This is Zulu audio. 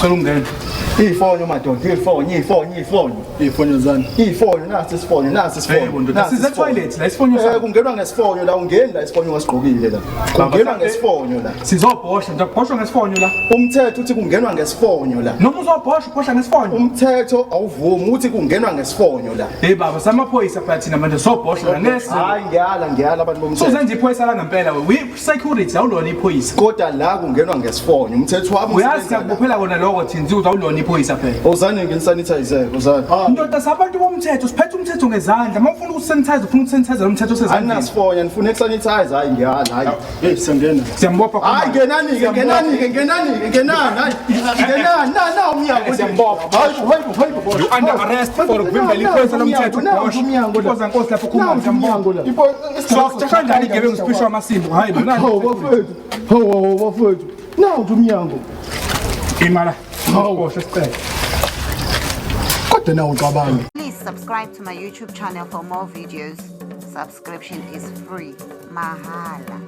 Cela ungene. Ifonyo madoda, ifonyo, ifonyo, ifonyo. Ifonyo zani? Ifonyo nasi isifonyo, nasi isifonyo. Yebo ndoda, Nasi size isifonyo. toilet la isifonyo Eh sakho. kungenwa ngesifonyo la, ungeni la isifonyo ungasigqokile la. Kungenwa ngesifonyo la. Sizobhosha, nje kubhoshwa ngesifonyo la. Umthetho uthi kungenwa ngesifonyo la. Noma uzobhosha ubhosha ngesifonyo. Umthetho awuvumi uthi kungenwa ngesifonyo la. Hey baba, samaphoyisa phela thina manje sobhosha la ngeke. Hayi ngiyala, ngiyala abantu bomthetho. Suzenza iphoyisa la ngempela we. We security awulona iphoyisa. Kodwa la kungenwa ngesifonyo, umthetho wami Uyazi usebenza la. siyakubophela kona lokho thina ukuthi awulona iphoyisa phela. Ozani nginisanitize, ozani. Ndoda sabantu bomthetho siphethe umthetho ngezandla. Uma ufuna ukusanitize ufuna ukusanitize lo mthetho osezandleni. Anginasifonyo, nifuna ukusanitize, hayi ngiyala, hayi. Hey, siyangena. Siyambopha khona. Hayi ngenani ke, ngenani ke, ngenani ke, ngenani, hayi. Ngenani, na na umnyango. Siyambopha. Hayi bo, hayi bo, hayi bo. You under arrest for ukuvimbela iphoyisa lomthetho Nangu umnyango la. Inkosi nkosi lapho khuluma Nangu umnyango la. So kanjani igebengu siphishwa amasimba? Hayi bo nani. Hawu bafethu. Hawu hawu bafethu. Nangu umnyango. Imala. Hawu sicela. Kodwa nawo ucabanga. Please subscribe to my YouTube channel for more videos. Subscription is free. Mahala.